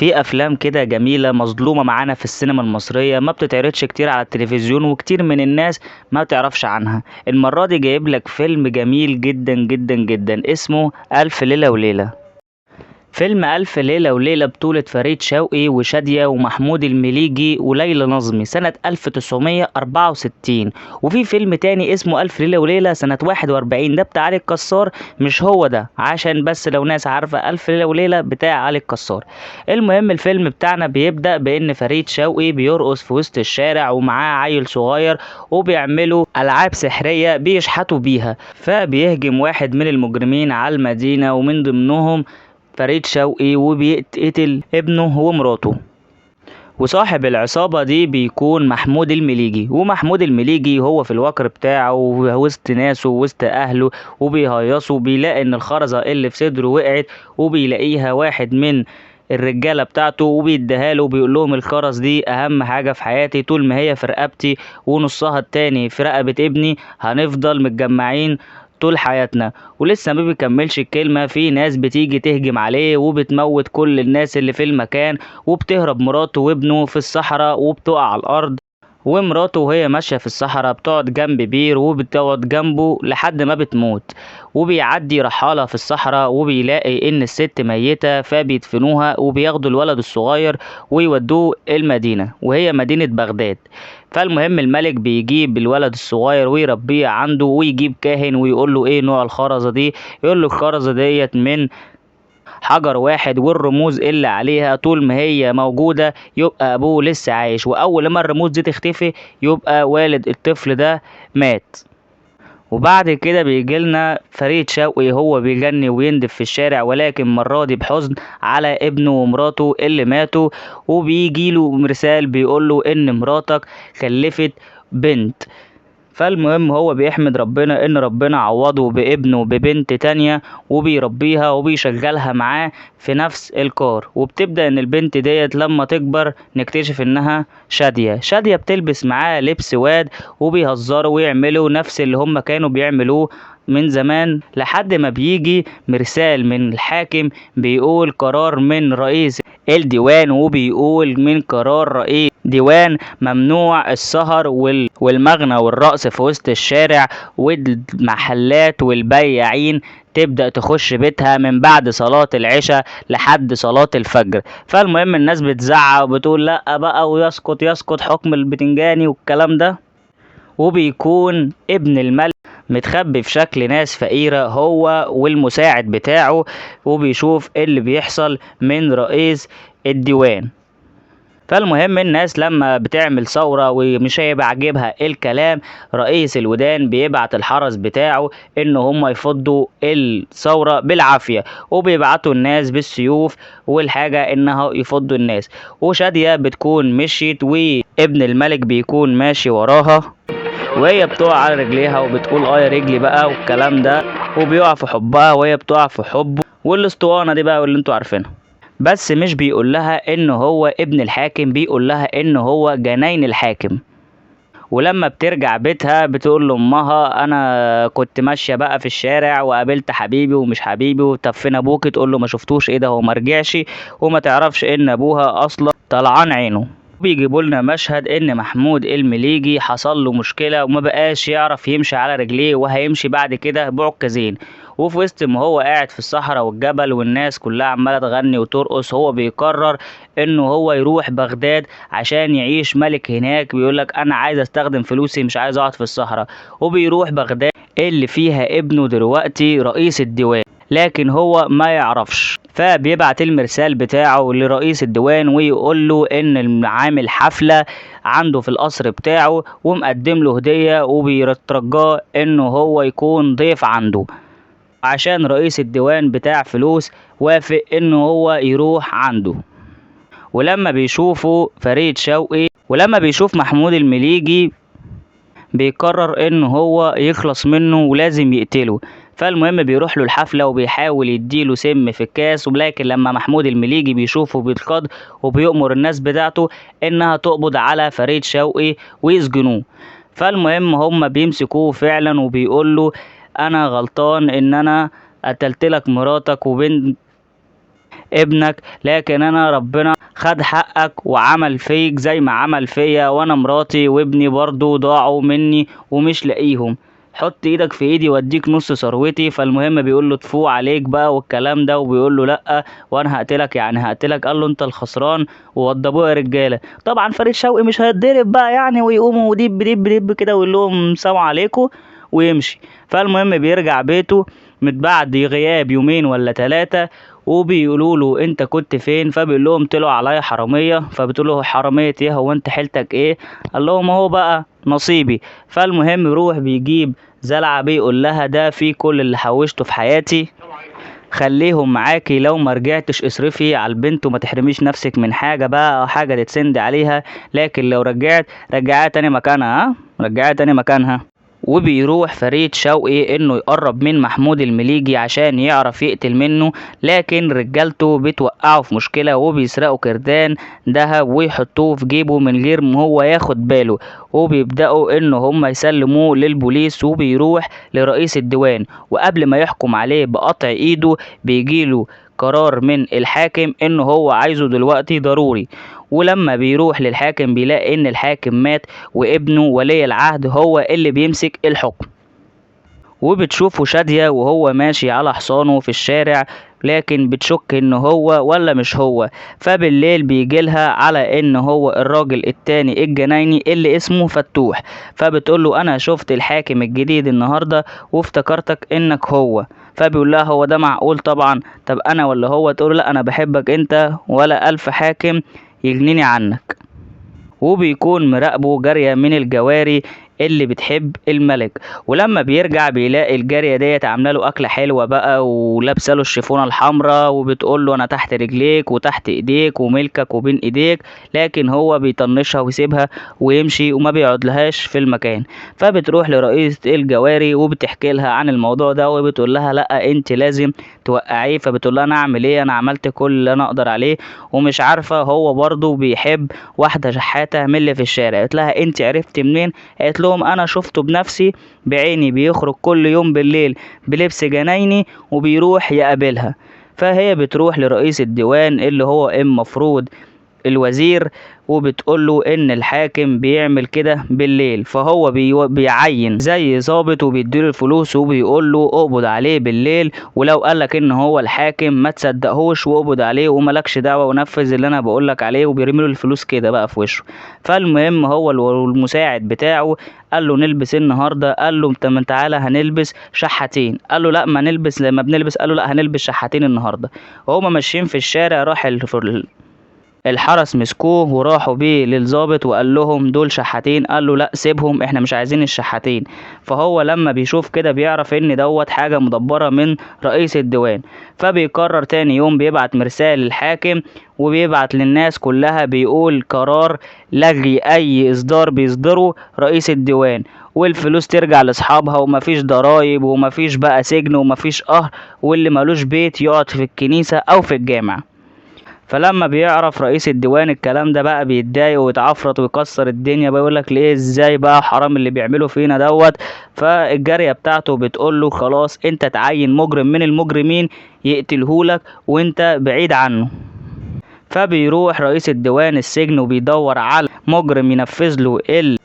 في افلام كده جميلة مظلومة معانا في السينما المصرية، ما بتتعرضش كتير على التلفزيون وكتير من الناس ما تعرفش عنها. المرة دي جايب لك فيلم جميل جدا جدا جدا اسمه ألف ليلة وليلة. فيلم ألف ليلة وليلة بطولة فريد شوقي وشادية ومحمود المليجي وليلى نظمي سنة 1964. وفي فيلم تاني اسمه ألف ليلة وليلة سنة 41، ده بتاع علي الكسار، مش هو ده، عشان بس لو ناس عارفة ألف ليلة وليلة بتاع علي الكسار. المهم الفيلم بتاعنا بيبدأ بإن فريد شوقي بيرقص في وسط الشارع ومعاه عيل صغير وبيعملوا ألعاب سحرية بيشحتوا بيها، فبيهجم واحد من المجرمين على المدينة ومن ضمنهم فريد شوقي، وبيتقتل ابنه ومراته. وصاحب العصابة دي بيكون محمود المليجي، ومحمود المليجي هو في الوكر بتاعه ووسط ناسه ووسط أهله وبيهيصوا، بيلاقي إن الخرزة اللي في صدره وقعت وبيلاقيها واحد من الرجالة بتاعته وبيديها له وبيقول لهم الخرز دي أهم حاجة في حياتي، طول ما هي في رقبتي ونصها التاني في رقبة ابني هنفضل متجمعين طول حياتنا. ولسه ما بيكملش الكلمة في ناس بتيجي تهجم عليه وبتموت كل الناس اللي في المكان، وبتهرب مراته وابنه في الصحراء وبتقع على الأرض. ومراته وهي ماشية في الصحراء بتقعد جنب بير وبتقعد جنبه لحد ما بتموت. وبيعدي رحالة في الصحراء وبيلاقي ان الست ميتة، فبيدفنوها وبياخدوا الولد الصغير ويودوه المدينة وهي مدينة بغداد. فالمهم الملك بيجيب الولد الصغير ويربيه عنده ويجيب كاهن ويقول له ايه نوع الخرزة دي، يقول له الخرزة ديت من حجر واحد والرموز اللي عليها طول ما هي موجودة يبقى ابوه لسه عايش، واول ما الرموز دي تختفي يبقى والد الطفل ده مات. وبعد كده بيجيلنا فريد شوقي هو بيغني ويندب في الشارع، ولكن المرة دي بحزن على ابنه ومراته اللي ماتوا. وبيجيله مرسال بيقوله ان مراتك خلفت بنت. فالمهم هو بيحمد ربنا ان ربنا عوضه بابنه ببنت تانية وبيربيها وبيشغلها معاه في نفس الكار. وبتبدأ ان البنت ديت لما تكبر نكتشف انها شادية. شادية بتلبس معاه لبس واد وبيهزروا ويعملوا نفس اللي هم كانوا بيعملوه من زمان، لحد ما بيجي مرسال من الحاكم بيقول قرار من رئيس الديوان، وبيقول من قرار رئيس ديوان ممنوع السهر والمغنى والرقص في وسط الشارع، والمحلات والبياعين تبدأ تخش بيتها من بعد صلاة العشاء لحد صلاة الفجر. فالمهم الناس بتزعق وبتقول لا بقى ويسقط يسقط حكم البتنجاني والكلام ده. وبيكون ابن الملك متخبي في شكل ناس فقيرة هو والمساعد بتاعه، وبيشوف اللي بيحصل من رئيس الديوان. فالمهم الناس لما بتعمل ثورة ومش هيبقى عاجبها الكلام، رئيس الودان بيبعت الحرس بتاعه ان هم يفضوا الثورة بالعافية، وبيبعتوا الناس بالسيوف والحاجة انها يفضوا الناس. وشادية بتكون مشيت وابن الملك بيكون ماشي وراها، وهي بتقع على رجليها وبتقول اه يا رجلي بقى والكلام ده، وبيقع في حبها وهي بتقع في حبه والاسطوانة دي بقى واللي انتوا عارفينها. بس مش بيقول لها ان هو ابن الحاكم، بيقول لها ان هو جنين الحاكم. ولما بترجع بيتها بتقول لامها انا كنت ماشيه بقى في الشارع وقابلت حبيبي ومش حبيبي، وطب فين ابوك؟ تقول له ما شفتوش، ايه ده هو ما رجعش، وما تعرفش ان ابوها اصلا طلعان عينه. بيجيبوا لنا مشهد ان محمود المليجي حصل له مشكله وما بقاش يعرف يمشي على رجليه، وهيمشي بعد كده بعكازين. وفي وسط ما هو قاعد في الصحراء والجبل والناس كلها عماله تغني وترقص، هو بيقرر انه هو يروح بغداد عشان يعيش ملك هناك. بيقول لك انا عايز استخدم فلوسي، مش عايز اقعد في الصحراء. وبيروح بغداد اللي فيها ابنه دلوقتي رئيس الديوان، لكن هو ما يعرفش. فبيبعت المرسال بتاعه لرئيس الديوان ويقول له ان عامل حفلة عنده في القصر بتاعه ومقدم له هدية، وبيترجاه انه هو يكون ضيف عنده. عشان رئيس الديوان بتاع فلوس وافق انه هو يروح عنده. ولما بيشوفه فريد شوقي ولما بيشوف محمود المليجي بيقرر ان هو يخلص منه ولازم يقتله. فالمهم بيروح له الحفلة وبيحاول يديله سم في الكاس، ولكن لما محمود المليجي بيشوفه بيتخض وبيؤمر الناس بتاعته انها تقبض على فريد شوقي ويسجنوه. فالمهم هم بيمسكوه فعلا وبيقول له انا غلطان ان انا قتلت لك مراتك وبنت ابنك، لكن انا ربنا خد حقك وعمل فيك زي ما عمل فيا، وانا مراتي وابني برضو ضاعوا مني ومش لاقيهم، حط ايدك في ايدي واديك نص ثروتي. فالمهم بيقول له تفو عليك بقى والكلام ده، وبيقول له لا وانا هقتلك يعني هقتلك. قال له انت الخسران، ووضبوه يا رجاله. طبعا فريد شوقي مش هيتضرب بقى يعني، ويقوموا ودب دب دب كده ويقول لهم سلام عليكم ويمشي. فالمهم بيرجع بيته من بعد غياب يومين ولا 3، وبيقولوا له انت كنت فين؟ فبيقول لهم طلعوا عليا حرامية. فبتقول له حرامية ايه، هو انت حيلتك ايه؟ قال لهم اهو بقى نصيبي. فالمهم يروح بيجيب زلعه بيقول لها ده في كل اللي حوشته في حياتي، خليهم معاكي، لو ما رجعتش اصرفي على البنت وما تحرميش نفسك من حاجة بقى او حاجة تتسند عليها، لكن لو رجعت رجعها تاني مكانها، ها رجعها تاني مكانها. وبيروح فريد شوقي انه يقرب من محمود المليجي عشان يعرف يقتل منه، لكن رجالته بتوقعه في مشكلة وبيسرقوا كردان دهب ويحطوه في جيبه من غير ما هو ياخد باله، وبيبدأوا ان هم يسلموه للبوليس. وبيروح لرئيس الديوان، وقبل ما يحكم عليه بقطع ايده بيجيله قرار من الحاكم انه هو عايزه دلوقتي ضروري. ولما بيروح للحاكم بيلاقي ان الحاكم مات وابنه ولي العهد هو اللي بيمسك الحكم. وبتشوفه شادية وهو ماشي على حصانه في الشارع، لكن بتشك ان هو ولا مش هو. فبالليل بيجيلها على ان هو الراجل التاني الجنايني اللي اسمه فتوح، فبتقوله انا شفت الحاكم الجديد النهاردة وافتكرتك انك هو. فبيقول لها هو ده معقول طبعا، طب انا ولا هو؟ تقول لا انا بحبك انت ولا الف حاكم يجنيني عنك. وبيكون مراقبة جارية من الجواري اللي بتحب الملك، ولما بيرجع بيلاقي الجارية ديت عامله له اكله حلوة بقى ولابسه له الشيفونه الحمراء، وبتقول له انا تحت رجليك وتحت ايديك وملكك وبين ايديك، لكن هو بيطنشها ويسيبها ويمشي وما بيقعدلهاش في المكان. فبتروح لرئيسة الجواري وبتحكي لها عن الموضوع ده، وبتقول لها لا انت لازم توقعيه. فبتقول لها انا اعمل ايه، انا عملت كل اللي انا اقدر عليه ومش عارفه، هو برضو بيحب واحدة شحاته من اللي في الشارع. قالت لها انت عرفتي منين؟ قالت لهم انا شفته بنفسي بعيني بيخرج كل يوم بالليل بلبس جنايني وبيروح يقابلها. فهي بتروح لرئيس الديوان اللي هو المفروض الوزير، وبتقول له ان الحاكم بيعمل كده بالليل، فهو بيعين زي ظابط وبيديله الفلوس وبيقول له اقبض عليه بالليل، ولو قالك ان هو الحاكم ما تصدقهوش واقبض عليه وملكش دعوه ونفذ اللي انا بقولك عليه، وبيرمي له الفلوس كده بقى في وشه. فالمهم هو والمساعد بتاعه قال له نلبس النهارده، قال له طب تعالى هنلبس شحاتين، قال له لا ما نلبس لما بنلبس، قال له لا هنلبس شحاتين النهارده. وهما ماشيين في الشارع راح الحرس مسكوه وراحوا بيه للظابط وقال لهم دول شحاتين، قال له لا سيبهم احنا مش عايزين الشحاتين. فهو لما بيشوف كده بيعرف ان دوت حاجة مدبرة من رئيس الديوان، فبيقرر تاني يوم بيبعت مرسال للحاكم وبيبعت للناس كلها بيقول قرار لغي اي اصدار بيصدره رئيس الديوان، والفلوس ترجع لاصحابها ومفيش ضرايب ومفيش بقى سجن ومفيش قهر، واللي ملوش بيت يقعد في الكنيسة او في الجامع. فلما بيعرف رئيس الديوان الكلام ده بقى بيتضايق ويتعفرط ويكسر الدنيا بقى، يقول لك ليه ازاي بقى حرام اللي بيعمله فينا دوت. فالجارية بتاعته بتقول له خلاص انت تعين مجرم من المجرمين يقتلهولك وانت بعيد عنه. فبيروح رئيس الديوان السجن وبيدور على مجرم ينفذ له اللي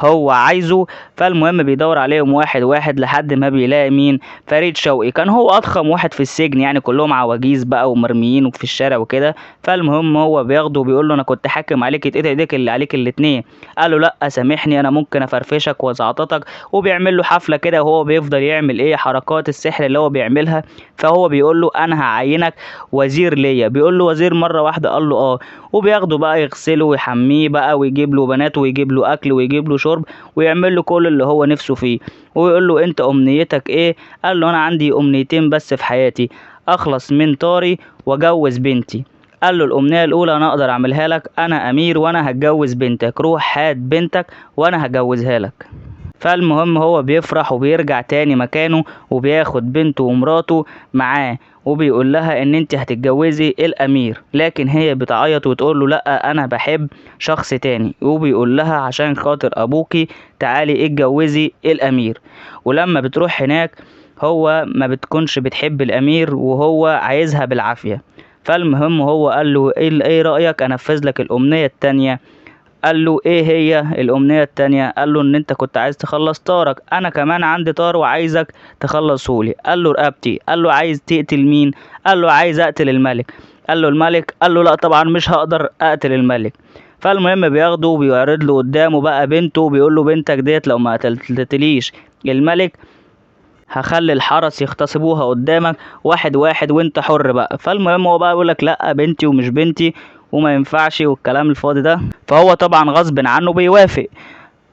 هو عايزه. فالمهم بيدور عليهم واحد واحد لحد ما بيلاقي مين؟ فريد شوقي. كان هو اضخم واحد في السجن يعني، كلهم عواجيز بقى ومرميين وفي الشارع وكده. فالمهم هو بياخده وبيقول له انا كنت حاكم عليك يتقطع ايديك اللي عليك الاتنين. قال له لا سامحني انا ممكن افرفشك وازعطتك، وبيعمل له حفلة كده وهو بيفضل يعمل ايه حركات السحر اللي هو بيعملها. فهو بيقول له انا هعينك وزير ليا، بيقول له وزير مرة واحدة؟ قال له اه. وبياخده بقى يغسله ويحميه بقى ويجيب له بنات ويجيب له اكل ويجيب له شرب ويعمل له كل اللي هو نفسه فيه، ويقول له انت امنيتك ايه؟ قال له انا عندي امنيتين بس في حياتي، اخلص من طاري واجوز بنتي. قال له الامنية الاولى انا اقدر اعملها لك، انا امير وانا هتجوز بنتك، روح هات بنتك وانا هجوزها لك. فالمهم هو بيفرح وبيرجع تاني مكانه وبياخد بنته ومراته معاه، وبيقول لها ان انت هتتجوزي الامير، لكن هي بتعيط وتقول له لا انا بحب شخص تاني، وبيقول لها عشان خاطر ابوكي تعالي اتجوزي الامير. ولما بتروح هناك هو ما بتكونش بتحب الامير وهو عايزها بالعافية. فالمهم هو قال له ايه رأيك انفذ لك الامنية التانية؟ قال له ايه هي الامنية التانية؟ قال له ان انت كنت عايز تخلص طارك، انا كمان عندي طار وعايزك تخلصهولي. قال له رقبتي. قال له عايز تقتل مين؟ قال له عايز اقتل الملك. قال له الملك؟ قال له لا طبعا مش هقدر اقتل الملك. فالمهم بياخده وبيعرض له قدامه بقى بنته، وبيقول له بنتك ديت لو ما قتلتليش الملك هخلي الحرس يغتصبوها قدامك واحد واحد وانت حر بقى. فالمهم هو بقى بيقول لك لا بنتي ومش بنتي وما ينفعش والكلام الفاضي ده. فهو طبعا غصب عنه بيوافق.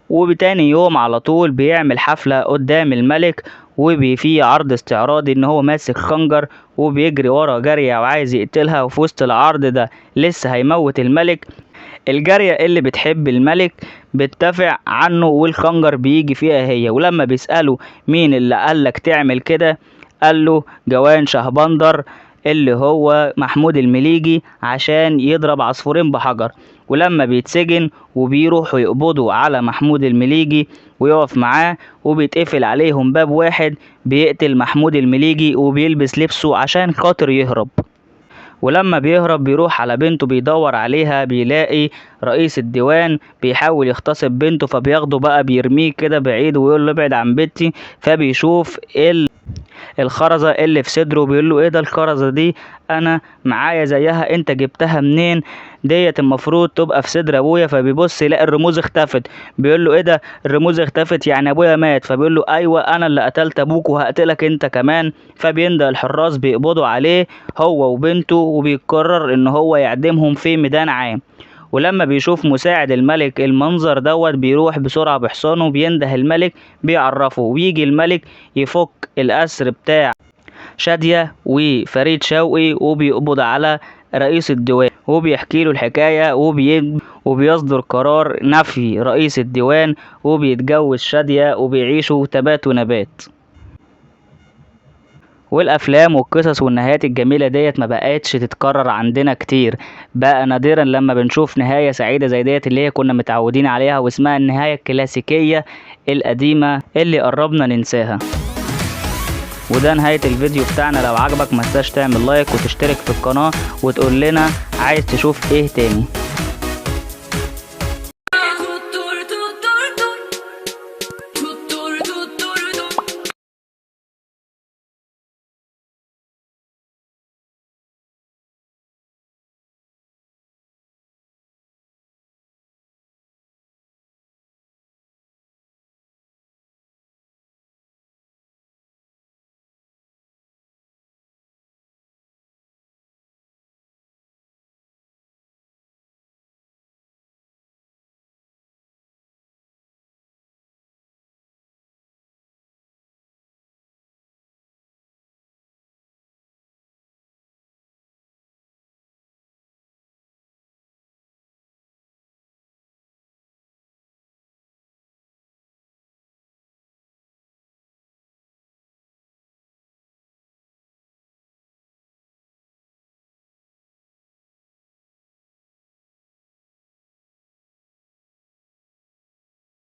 وبتاني يوم على طول بيعمل حفلة قدام الملك، وفي عرض استعراضي ان هو ماسك خنجر وبيجري ورا جارية وعايز يقتلها. وفي وسط العرض ده لسه هيموت الملك. الجارية اللي بتحب الملك بتدافع عنه والخنجر بيجي فيها هي. ولما بيسأله مين اللي قالك تعمل كده، قال له جوان شهبندر اللي هو محمود المليجي، عشان يضرب عصفورين بحجر. ولما بيتسجن وبيروحوا يقبضوا على محمود المليجي ويقف معاه وبيتقفل عليهم باب واحد، بيقتل محمود المليجي وبيلبس لبسه عشان خاطر يهرب. ولما بيهرب بيروح على بنته بيدور عليها، بيلاقي رئيس الديوان بيحاول يغتصب بنته، فبياخده بقى بيرميه كده بعيد ويقول له ابعد عن بنتي. فبيشوف الخرزة اللي في صدره، بيقول له ايه ده الخرزة دي؟ انا معايا زيها، انت جبتها منين؟ ديت المفروض تبقى في صدر ابويا. فبيبص يلاقي الرموز اختفت، بيقول له ايه ده الرموز اختفت يعني ابويا مات؟ فبيقول له ايوه انا اللي قتلت ابوك وهقتلك انت كمان. فبيندى الحراس بيقبضوا عليه هو وبنته، وبيقرر ان هو يعدمهم في ميدان عام. ولما بيشوف مساعد الملك المنظر دوت بيروح بسرعة بحصانه، بينده الملك بيعرفه، ويجي الملك يفك الأسر بتاع شادية وفريد شوقي، وبيقبض على رئيس الديوان وبيحكي له الحكاية، وبيصدر قرار نفي رئيس الديوان، وبيتجوز شادية وبيعيشوا تبات ونبات. والافلام والقصص والنهايات الجميله ديت ما بقتش تتكرر عندنا كتير، بقى نادرا لما بنشوف نهايه سعيده زي ديت اللي هي كنا متعودين عليها، واسمها النهايه الكلاسيكيه القديمه اللي قربنا ننساها. وده نهايه الفيديو بتاعنا. لو عجبك ما تنساش تعمل لايك وتشترك في القناه وتقول لنا عايز تشوف ايه تاني.